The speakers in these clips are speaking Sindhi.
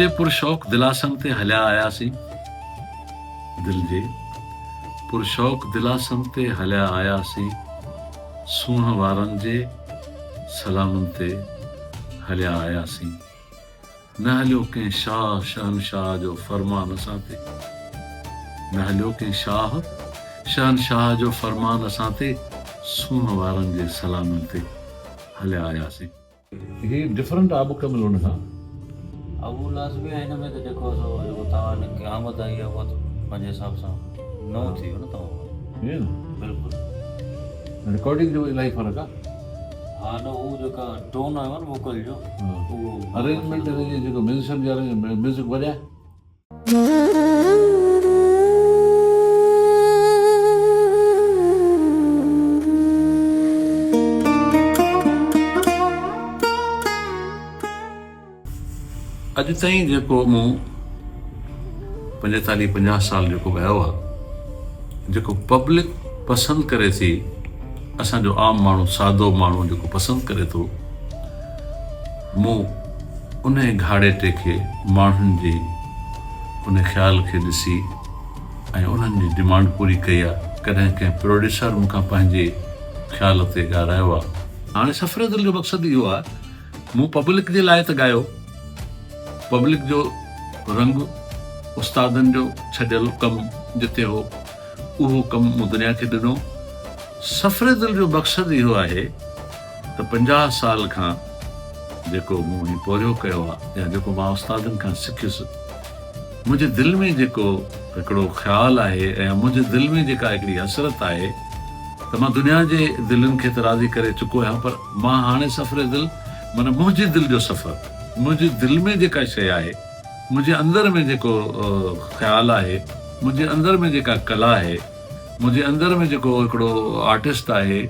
جي پرشوق دلاسن تي هليا آياسين دل جي پرشوق دلاسن تي هليا آياسين سونهن وارن جي سلامن تي هليا آياسين نه هليو ڪنهن شاهه شهنشاهه جو فرمان اسان تي نه هليو ڪنهن شاهه شهنشاهه جو فرمان اسان تي سونهن وارن جي سلامن تي هليا آياسين. هي ڊفرنٽ آ مڪمل ان کان. اهو لازمي آهي هن ۾ ته جيڪو سو جيڪو توهان کي آمد آئي آهي اها ته پنهنجي حساب سان نئون ٿي ويو نه توهان ائين نه بلڪل رڪارڊنگ جو الاهي فرق آ. ها نه هو جيڪا ٽون آيو آهي نه ووڪل جو اهو ارينجمينٽ هن جي جيڪو ميوزيشن جي ارينجمينٽ ميوزڪ وڄائي. اڄ تائين جيڪو مون پنجيتاليهه پنجاهه سال جيڪو ڳايو آهي جيڪو پبلڪ پسند ڪري ٿي اسان جو عام ماڻهو سادو ماڻهو جيڪو پسند ڪري ٿو مون انهي گهاڙيٽي کي ماڻهن جي ان خيال کي ڏسي ۽ انهن جي ڊمانڊ پوري ڪئي آ، ڪڏهن ڪنهن پروڊيوسر مون کان پنهنجي خيال تي ڳارايو آ. هاڻي سفر دل جو مقصد اهو آ، مون پبلڪ جي لاء ته ڳايو، پبلڪ جو رنگ استادن جو ڇڏيل ڪم جتي هو، اهو ڪم مون دنيا کي ڏنو. سفر دل جو مقصد اهو آهي ته 50 سال کان جيڪو مون هي پورهيو ڪيو آ يا جيڪو مان استادن کان سکيس، منهنجي دل ۾ جيڪو هڪڙو خيال آهي يا منهنجي دل ۾ جيڪا هڪڙي حسرت آهي ته مان دنيا جي دلين کي ته راضي ڪري چڪو آهيان پر مان هاڻي سفر دل معنيٰ منهنجي دل جو سفر، منهنجي دل ۾ جيڪا شيء آهي، منهنجي اندر ۾ جيڪو خيال آهي، منهنجي اندر ۾ جيڪا ڪلا آهي، منهنجي اندر ۾ جيڪو هڪڙو آرٽسٽ آهي،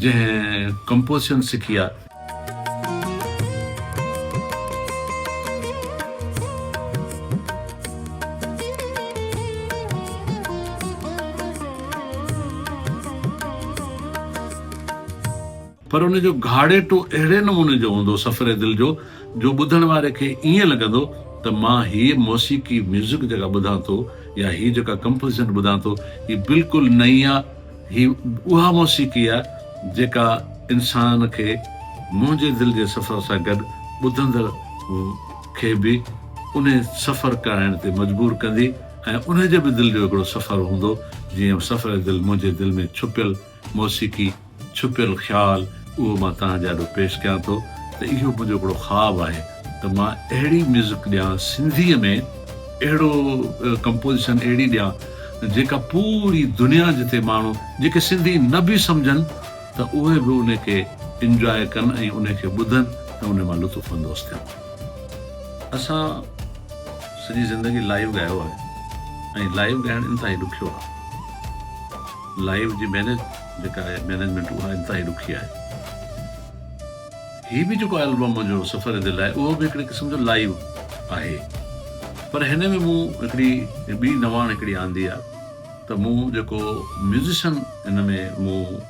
جنهن ڪمپوزيشن سکي آ. پر ان جو گهاڙيٽو اهڙي نموني جو هوندو سفر دل جو، جو ٻڌڻ واري کي ائين لڳندو ته مان هيء موسيقي ميوزڪ جيڪا ٻڌان ٿو يا هي جيڪا ڪمپوزيشن ٻڌان ٿو هي بلڪل نئين آ، هي اها موسيقي آ جيڪا انسان کي منهنجي دل جي سفر سان گڏ ٻڌندڙ کي به انهي سفر ڪرائڻ تي مجبور ڪندي ۽ انهي جي به دل جو هڪڙو سفر هوندو جيئن سفر دل منهنجي دل ۾ ڇپيل موسيقي ڇپيل خيال اهو مان توهان جي آڏو پيش ڪيان ٿو ته اهو منهنجو هڪڙو خواب آهي ته مان اهڙي ميوزڪ ڏيان سنڌيء ۾ اهڙو ڪمپوزيشن اهڙي ڏيان جيڪا پوري دنيا جتي ماڻهو جيڪي سنڌي نه به سمجهن ته اهي به ان کي انجواء ڪن ۽ ان کي ٻڌن ۽ ان مان لطف اندوز ٿين. اسان سڄي زندگي لائيو ڳايو آهي ۽ لائيو ڳائڻ انتهائي ڏکيو آهي. لائيو جي مينيج جيڪا آهي مينيجمينٽ اها انتهائي ڏکي آهي. هي به جيڪو البم منهنجو سفر دل آهي اهو به هڪڙي قسم جو لائيو آهي پر هن ۾ مون هڪڙي ٻي نواڻ هڪڙي آندي آهي ته مون جيڪو ميوزيشن هن ۾ مون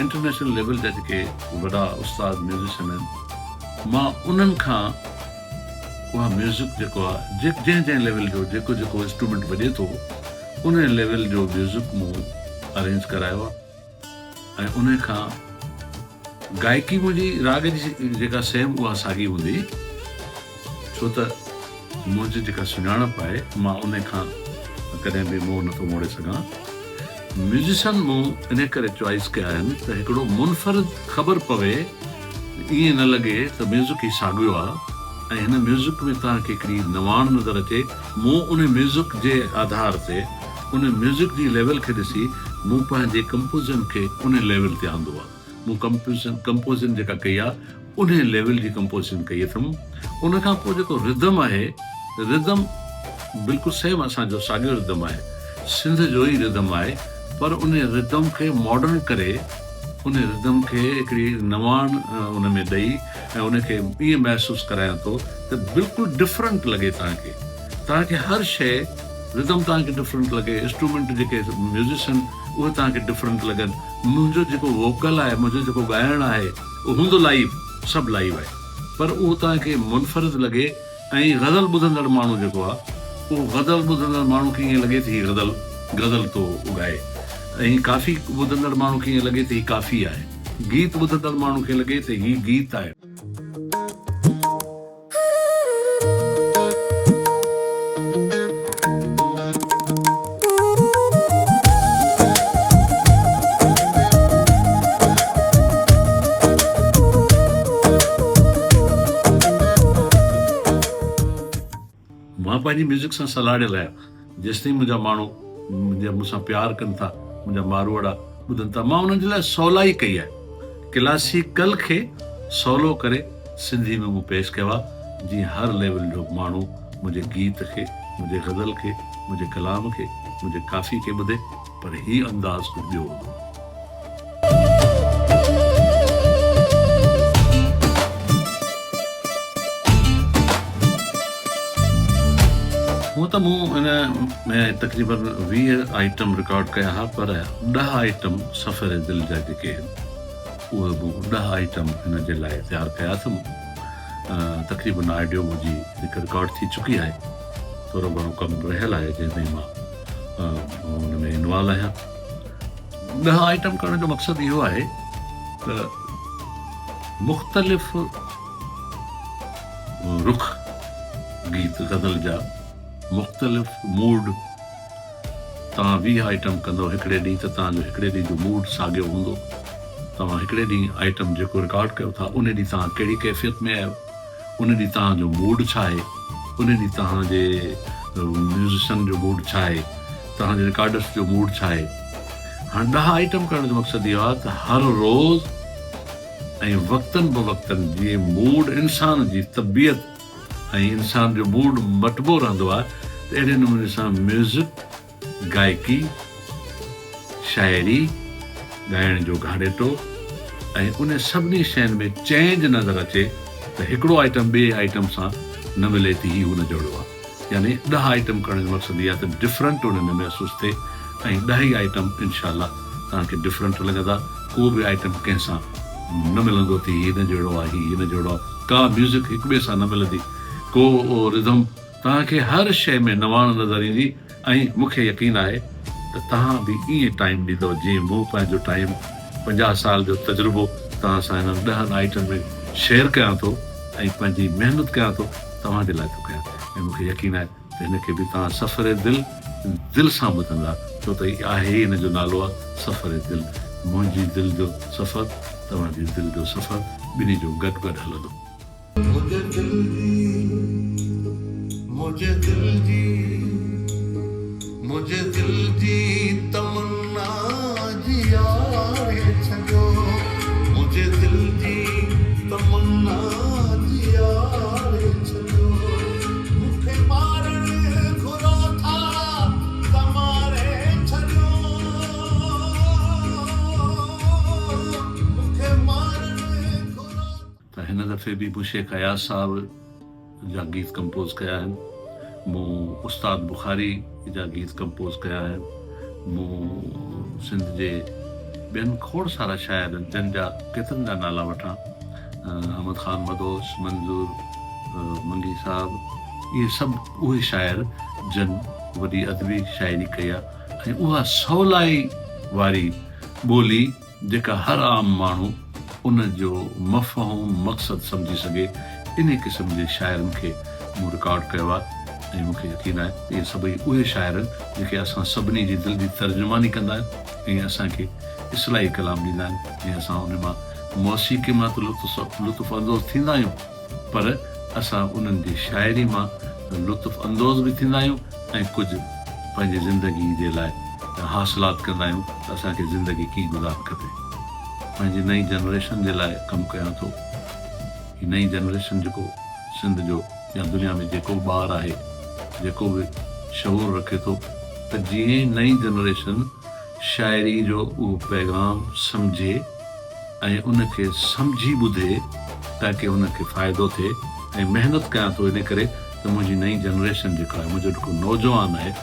انٽرنيشنل ليول جا جيڪي وڏا استاد ميوزيشن آهن مان انهن کان اها ميوزڪ جيڪو آهي جنهن جنهن ليول جو جيڪو جيڪو انسٽرومينٽ وڄي ٿو ان ليول جو ميوزڪ مون ارينج ڪرايو آهي ۽ ان کان گائڪي منهنجي راڳ جي جيڪا سيم اها ساڳي هوندي ڇو ته منهنجي جيڪا سڃاڻپ آهي مان ان کان ڪڏهن به منهن نٿو موڙي سگهان. ميوزيشن مون انهي ڪري چوائس ڪيا آهن ته هڪڙو منفرد خبر پوي ائين نه لڳي ته ميوزڪ هي ساڳيو آ ۽ هن ميوزڪ ۾ توهان کي هڪڙي نواڻ نظر اچي مون ان ميوزڪ جي آڌار تي ان ميوزڪ جي ليول کي ڏسي مون پنهنجي ڪمپوزن کي ان ليول تي آندو آ مون ڪمپوزن ڪمپوزن جيڪا ڪئي آ انهي ليول جي ڪمپوزيشن ڪئي اٿم ان کان پوء جيڪو ردم آهي ردم بلڪل سيم اسان جو ساڳيو ردم آهي سنڌ جو ئي ردم آهي پر انهي ردم کي ماڊرن ڪري انهي ردم کي هڪڙي نواڻ ان ۾ ڏئي ۽ ان کي ائين محسوس ڪرايان ٿو ته بلڪل ڊفرنٽ لڳي توهان کي توهان کي هر شيء ردم توهان کي ڊفرنٽ لڳي انسٽرومينٽ جيڪي ميوزيشن اهي توهان کي ڊفرنٽ لڳن منهنجو جيڪو ووڪل آهي منهنجو جيڪو ڳائڻ آهي اهو هوندو لائيو سڀ لائيو آهي پر اهو توهان کي منفرد لڳي ۽ غزل ٻڌندڙ ماڻهو جيڪو آهي اهو غزل ٻڌندڙ ماڻهو کي ائين لڳي ته هي غزل غزل ٿو ڳائي ۽ ڪافي ٻڌندڙ ماڻهو کي ائين لڳي ته هي ڪافي آهي. گيت ٻڌندڙ ماڻهو کي لڳي ته هي گيت آهي. مان پنهنجي ميوزڪ سان سلهاڙيل آهيان. جيستائين منهنجا ماڻهو منهنجا مون سان پيار ڪن ٿا، منهنجا ماروئڙا ٻڌن ٿا، مان انهن جي لاء سولائي ڪئي آهي. ڪلاسيڪل کي سولو ڪري سنڌي ۾ مون پيش ڪيو آهي، جيئن هر ليول جو ماڻهو منهنجي گيت کي، منهنجي غزل کي، منهنجي ڪلام کي، منهنجي ڪافي کي ٻڌي، پر هي انداز ڪجهه ٻيو هوندو. هونء ته مون ان ۾ تقريبن 20 آئٽم رڪارڊ ڪيا ها پر ڏهه آئٽم سفر دل جا جيڪي آهن اهي مون ڏهه آئٽم هن جي لاء تيار ڪيا اٿم. تقريبن آڊيو منهنجي هڪ رڪارڊ ٿي چڪي آهي. ٿورو گهڻو ڪم رهيل آهي جنهن ۾ مان ان ۾ انوالو آهيان. ڏهه آئٽم ڪرڻ جو مقصد اهو آهي ته مختلف رخ گيت غزل جا مختلف موڊ توهان 20 آئٽم ڪندو هڪڙي ڏينهن ته توهان جو هڪڙي ڏينهن جو موڊ ساڳيو هوندو توهان هڪڙي ڏينهن آئٽم جيڪو رڪارڊ ڪيو ٿا ان ڏينهن توهان ڪهڙي ڪيفيت ۾ آهيو ان ڏينهن توهان جو موڊ ڇا آهي ان ڏينهن توهان جي ميوزيشن جو موڊ ڇا آهي توهان جي رڪارڊسٽ جو موڊ ڇا آهي؟ هاڻ ڏهه آئٽم ڪرڻ جو مقصد اهو آهي ته هر روز ۽ وقتن به وقتن جيئن موڊ انسان جي طبيعت ۽ انسان جو موڊ مٽبو رهندو آهي ته اهڙي نموني سان ميوزڪ، گائڪي، شاعري، ڳائڻ جو گهاڙيٽو ۽ ان سڀني شين ۾ چينج نظر اچي ته هڪڙو آئٽم ٻئي آئٽم سان نه ملي ته هي هن جهڙو آهي. يعني ڏهه آئٽم ڪرڻ جو مقصد هي آهي ته ڊفرنٽ انهن ۾ محسوس ٿئي ۽ ڏهه ئي آئٽم انشاء الله توهان کي ڊفرنٽ لڳندا ڪو به آئٽم ڪنهن سان نه ملندو ته هي هن جهڙو آهي هي هن جهڙو آهي ڪا ميوزڪ هڪ ٻئي سان نه ملندي ڪو رڌم توهان کي هر شيء ۾ نواڻ نظر ايندي ۽ مون کي يقين آهي ته توهان به ائين ٽائيم ڏيندؤ جيئن مون پنهنجو ٽائيم 50 سال جو تجربو توهان سان هنن ڏهن آئٽم ۾ شيئر ڪيان ٿو ۽ پنهنجي محنت ڪيان ٿو توهان جي لاء ٿو ڪيان ۽ مون کي يقين آهي ته هن کي به توهان سفر دل دل سان ٻڌندا ڇو ته هي آهي ئي هن جو نالو آهي سفر دل منهنجي دل جو سفر توهان جي دل جو سفر ٻنهي جو گڏ گڏ هلندو. منهنجي دل جي منهنجي دل جي منهنجي دل جي تمنا جياري ڇڏيو منهنجي دل جي تمنا جياري ڇڏيو مون کي مارڻ گهرو ٿا ته ماري ڇڏيو مون کي مارڻ گهرو ته هن دفعي به مون شيخ اياز صاحب جا گيت ڪمپوز ڪيا آهن، مون استاد بخاري جا گيت ڪمپوز ڪيا آهن، مون سنڌ جي ٻين کوڙ سارا شاعر جن جا ڪيترن جا نالا وٺان، احمد خان مدهوش، منظور منگي صاحب، اهي سڀ اهي شاعر جن وڏي ادبي شاعري ڪئي آهي ۽ اها سولائي واري ٻولي جيڪا هر عام ماڻهو ان جو مفهوم مقصد سمجهي سگهي، انهي قسم جي شاعرن کي مون رڪارڊ ڪيو آهي ۽ مون کي يقين آهي ته اهي سڀئي اهي شاعر آهن جيڪي اسان سڀني جي دل جي ترجماني ڪندا آهن ۽ اسان کي اصلاحي ڪلام ڏيندا آهن ۽ اسان ان مان موسيقي مان ته لطف اندوز ٿيندا آهيون پر اسان انهن جي شاعري مان لطف اندوز به ٿيندا آهيون ۽ ڪجهه پنهنجي زندگي جي لاء حاصلات ڪندا آهيون ته اسان کي زندگي ڪيئن گذارڻ کپي. پنهنجي نئين جنريشن جي لاء ڪم ڪيان ٿو. هي نئين جنريشن جيڪو سنڌ جو يا دنيا ۾ جيڪو به ٻار آهي جيڪو به شعور رکي ٿو ته جيئن نئين جنريشن شاعري جو اهو پيغام سمجهي ۽ ان کي سمجهي ٻڌي تاڪه ان کي فائدو ٿئي ۽ محنت ڪيان ٿو ان ڪري ته منهنجي نئين جنريشن جيڪا آهي منهنجو جيڪو نوجوان آهي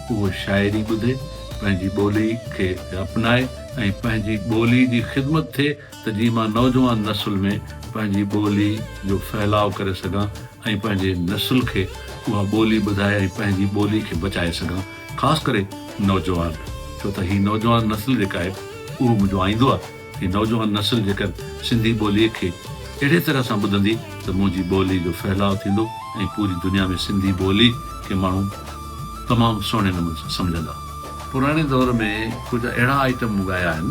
اهو شاعري ٻڌي پنهنجي ٻولي کي اپنائي ۽ پنهنجي ٻولي جي خدمت ٿئي ته جيئن مان نوجوان نسل ۾ پنهنجي ٻولي جو ڦهلاء ڪري سگهان. ۽ پنهنجي نسل کي اها ٻولي ٻڌائي ۽ پنهنجي ٻولي کي بچائي سگهان خاص ڪري نوجوان ڇو ته هي نوجوان نسل جيڪا آهي اهو منهنجو آئيندو آهي هي نوجوان نسل جيڪر سنڌي ٻولي کي اهڙي طرح سان ٻڌندي ته منهنجي ٻولي جو ڦهلاء ٿيندو ۽ پوري دنيا ۾ سنڌي ٻولي کي ماڻهو تمام سهڻي نموني سان سمجهندا. پراڻي دور ۾ ڪجهه اهڙا آئٽم مون ڳايا آهن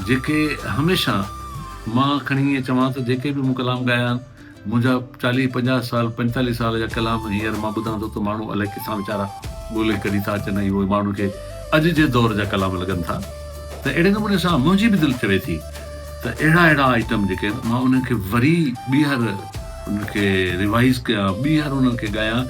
جيڪي هميشه مان کڻي ائين چوان ته جيڪي به مون ڪلام ڳايا آهن منهنجا چاليهه پنجاهه سال پنجيتاليهه سال جا ڪلام هينئر مان ٻڌان ٿو ته ماڻهو الائي ڪٿان ويچارا ڳولي ڪڍي ٿا اچن ۽ اهي ماڻهن کي اڄ جي دور جا ڪلام لڳن ٿا ته اهڙي نموني سان منهنجي به دل چوي ٿي ته اهڙا اهڙا آئٽم جيڪي آهن مان انهن کي وري ٻيهر انهن کي ريوائز ڪيان ٻيهر انهن کي ڳايان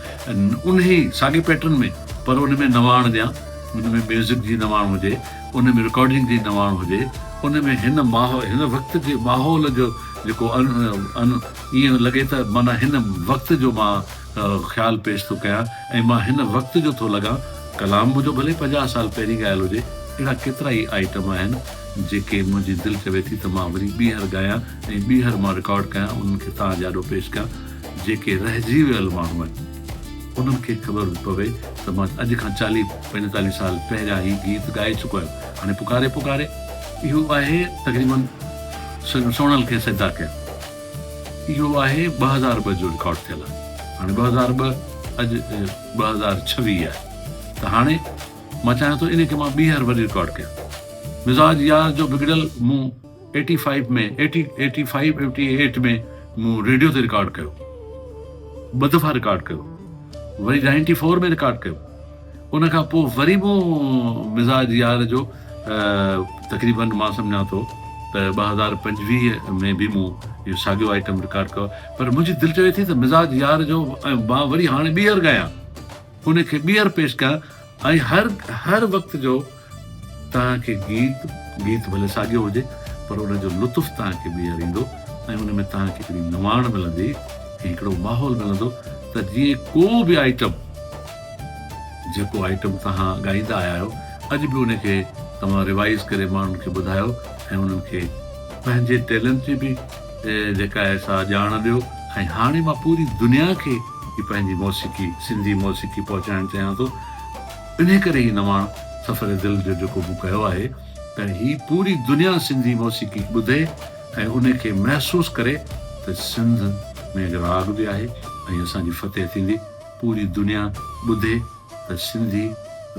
انهي ساڳي پيٽرن ۾ پر ان ۾ نواڻ ڏيان ان ۾ ميوزڪ جي نواڻ هجي ان ۾ رڪارڊنگ جي نواڻ هجي ان ۾ هن ماحول هن وقت جي ماحول جو جيڪو ان ان ائين لڳي ته معنيٰ هن وقت جو مان خيال پيش ٿو ڪيان ۽ مان هن وقت جو ٿو لڳان ڪلام منهنجو ڀلي 50 سال پهرين ڳايل هجي اهڙا ڪيترا ئي آئٽم آهن جيڪي منهنجي دل چوي ٿي ته مان وري ٻيهر ڳايان ۽ ٻيهر مان رڪارڊ ڪيان انهن کي توهان جي آڏو پيش ڪيان جيڪي رهجي ويل ماڻهو آهن انهن کي خبر به پوي ته مان اڄ کان چاليهه پنجيتاليهه سال پهريان هي گيت ڳائي چڪو آهيان. هاڻي پڪاري پڪاري اهو آهي تقريبن سهڻل کي سجدا ڪيا. اهو آهي 2002 جو رڪارڊ ٿيل آهي. هاڻي 2002 اڄ 2026 آهي ته هاڻي مان چاهيان ٿو ان کي مان ٻيهر وري رڪارڊ ڪيان. مزاج يار جو بگڙيل مون eighty five ۾ eighty eighty five eighty eight ۾ مون ريڊيو تي رڪارڊ ڪيو. ٻه دفعا رڪارڊ ڪيو. وري نائنٽي فور ۾ رڪارڊ ڪيو. ان کان پوء وري مون مزاج يار جو تقريبن مان سمجهان ٿو ته 2025 ۾ به مون اهو ساڳيو آئٽم رڪارڊ ڪيو پر منهنجي دل چوي ٿي ته مزاج يار جو ۽ مان وري هاڻي ٻيهر ڳايان ان کي ٻيهر پيش ڪيان ۽ هر هر وقت جو توهان کي گيت گيت ڀلي ساڳيو هجي پر ان جو لطف توهان کي ٻيهر ايندو ۽ ان ۾ توهان کي هڪڙي نواڻ ملندي ۽ هڪڙو ماحول ملندو ته جيئن ڪو به آئٽم جيڪو آئٽم توهان ڳائيندا آيا آهيو اڄ به ان کي توهان ريوائز ڪري ماڻهن کي ٻڌايو ۽ انهن کي پنهنجي ٽيلنٽ جي به جيڪا آهي سا ڄاڻ ڏيو ۽ هاڻي مان پوري دنيا کي هي پنهنجي موسيقي سنڌي موسيقي پهچائڻ چاهيان ٿو انهي ڪري هي نواڻ سفر دل جو جيڪو مون ڪيو آهي ته هي پوري دنيا سنڌي موسيقي ٻڌي ۽ انهي کي محسوس ڪري ته سنڌ ۾ راڳ به آهي ۽ اسان جي فتح ٿيندي پوري دنيا ٻڌي ته سنڌي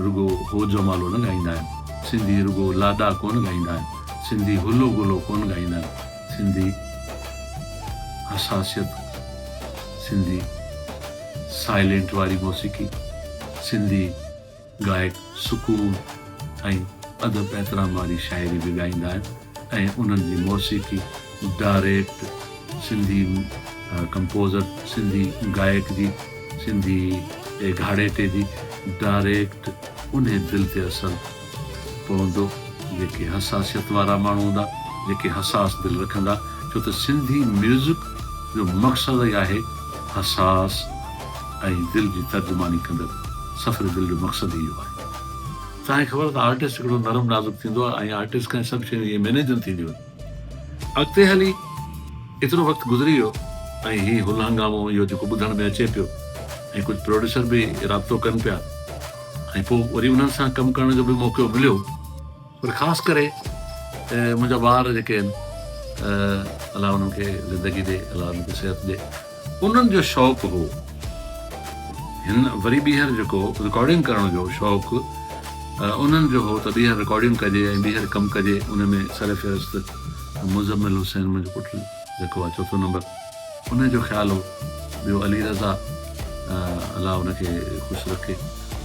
رڳو هو جمالو نه ڳائيندا آهن، سنڌي رڳو لاڏا ڪونه ڳائيندا آهن، سنڌي هلو گلو ڪونه ڳائيندا آهن، سنڌي حساسيت، سنڌي سائلينٽ واري موسيقي، سنڌي گائڪ سڪون ۽ ادب احترام واري شاعري به ڳائيندا آهن ۽ انهن جي موسيقي ڊائريڪٽ سنڌي ڪمپوزر، سنڌي گائڪ جي، سنڌي گهاڙيٽي جي ڊائريڪٽ انهي دل تي اثر پوندو جيڪي حساسيت وارا ماڻهو هوندا، جيڪي حساس دل رکندا، ڇو ته سنڌي ميوزڪ جو مقصد ئي آهي حساس ۽ دل جي ترجماني ڪندڙ سفر دل جو مقصد ئي اهو آهي. توهان کي خبر آهي ته آرٽسٽ هڪڙو نرم نازڪ ٿيندو آهي ۽ آرٽسٽ کان سڀ شيون ائين مئنيج نه ٿينديون آهن. اڳتي هلي ايترو وقت گذري ويو ۽ هي هل هنگامو اهو جيڪو ٻڌڻ ۾ اچي پيو ۽ ڪجهه پروڊيوسر به رابطو ڪن پيا ۽ پوء وري انهن سان ڪم ڪرڻ جو به موقعو مليو پر خاص ڪري منهنجا ٻار جيڪي آهن الله انهن کي زندگي ڏي الله انهن کي صحت ڏي انهن جو شوق هو هن وري ٻيهر جيڪو رڪارڊنگ ڪرڻ جو شوق انهن جو هو ته ٻيهر رڪارڊنگ ڪجي ۽ ٻيهر ڪم ڪجي ان ۾ سر فهرست مزمل حسين منهنجو پٽ جيڪو آهي چوٿون نمبر ان جو خيال هو ٻيو علي رضا الله ان کي خوش رکي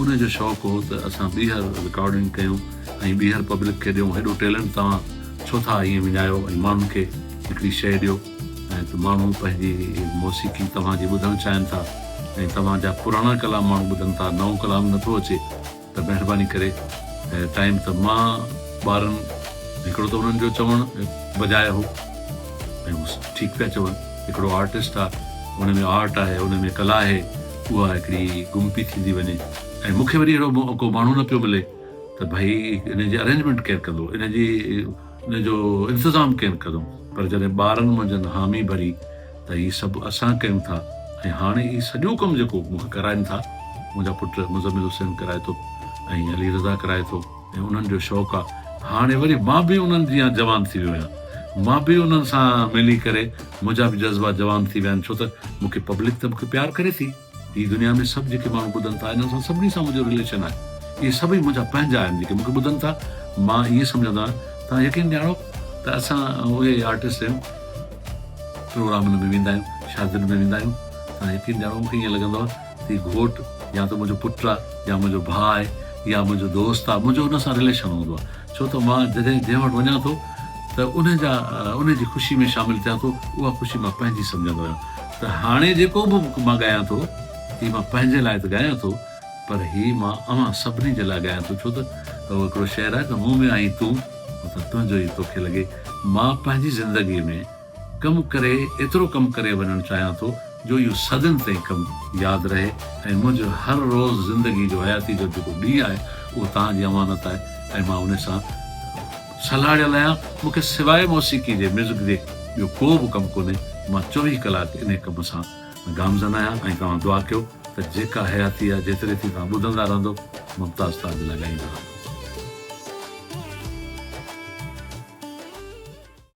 ان جو شوق هو ته اسان ٻيهر رڪارڊنگ ڪيون ۽ ٻيهر پبلڪ کي ڏيون هيڏو ٽيلنٽ توهان ڇو ٿا ائين وڃايو ۽ ماڻهن کي هڪڙي شيء ڏيو ۽ ته ماڻهو پنهنجي موسيقي توهان جي ٻڌڻ چاهين ٿا ۽ توهان جا پراڻا ڪلام ماڻهو ٻڌن ٿا نئون ڪلام نٿو اچي ته مهرباني ڪري ٽائيم ته مان ٻارن هڪڙو ته انهن جو چوڻ بجاء هو ۽ هو ٺيڪ پيا چون هڪڙو آرٽسٽ آ ان ۾ آرٽ آهي ان ۾ ڪلا آهي اها هڪڙي گم پي ٿيندي وڃي ۽ مون کي وري اهڙو ڪو ماڻهو نه پيو ملي ته ڀئي ان جي ارينجمينٽ ڪير ڪندو ان جي ان جو انتظام ڪير ڪندو پر جڏهن ٻارن منهنجن حامي ڀري ته هي سڀ اسان ڪيون ٿا ۽ هاڻي هي سڄو ڪم جيڪو مون کان ڪرائن ٿا منهنجا پٽ مزمل حسين ڪرائي ٿو ۽ علي رضا ڪرائي ٿو ۽ انهن جو شوق آ هاڻي وري مان به انهن جيان جوان ٿي ويو آهيان مان به انهن سان ملي ڪري منهنجا به جذبا جوان ٿي ويا آهن ڇو ته مون کي پبلڪ ته مون کي پيار ڪري ٿي. هي دنيا ۾ سڀ جيڪي ماڻهو ٻڌن ٿا انهن سان سڀني سان منهنجو رليشن آهي. اهي سڀئي منهنجا پنهنجا آهن جيڪي مون کي ٻڌن ٿا. مان ائين سمجهندو آهيان. توهان يقين ڄاڻو ته اسان اهي آرٽسٽ آهيون پروگرامن ۾ ويندا آهيون شادين ۾ ويندا آهيون توهان يقين ڄاڻو مون کي ائين لڳندو آهي ته هي گهوٽ يا ته منهنجو پٽ آهي يا منهنجو ڀاء آهي يا منهنجو دوست آهي منهنجو ان سان رليشن هوندو آهي ڇو ته مان جڏهن جنهن وٽ وڃان ٿو ته ان جا ان جي خوشي ۾ شامل ٿيان ٿو اها خوشي مان پنهنجي سمجهندو آهيان ته هاڻي جيڪو به مان ڳايان ٿو هي مان پنهنجي لاء ته ڳايان ٿو پر هي مان اوهان سڀني جي لاء ڳايان ٿو ڇو ته اهو هڪڙو شعر آهي ته مون ۾ آهين تون متان تنهنجو ئي توکي لڳي مان پنهنجي زندگي ۾ ڪم ڪري ايترو ڪم ڪري وڃڻ چاهيان ٿو جو اهو صدين تائين ڪم ياد رهي ۽ منهنجو هر روز زندگي جو حياتي جو جيڪو ڏينهن آهي اهو توهان جي امانت آهي ۽ مان ان سان سلهاڙيل آهيان مون کي سواء موسيقي جي ميوزڪ جي ٻيو ڪو به ڪم ڪونهي مان 24 ڪلاڪ انهي ڪم سان گامزن آهيان ۽ توهان دعا ڪيو ته جيڪا حياتي آهي جيتري ٿي توهان ٻڌندا رهندو ممتاز تاج لاء ڳائيندو رهندس.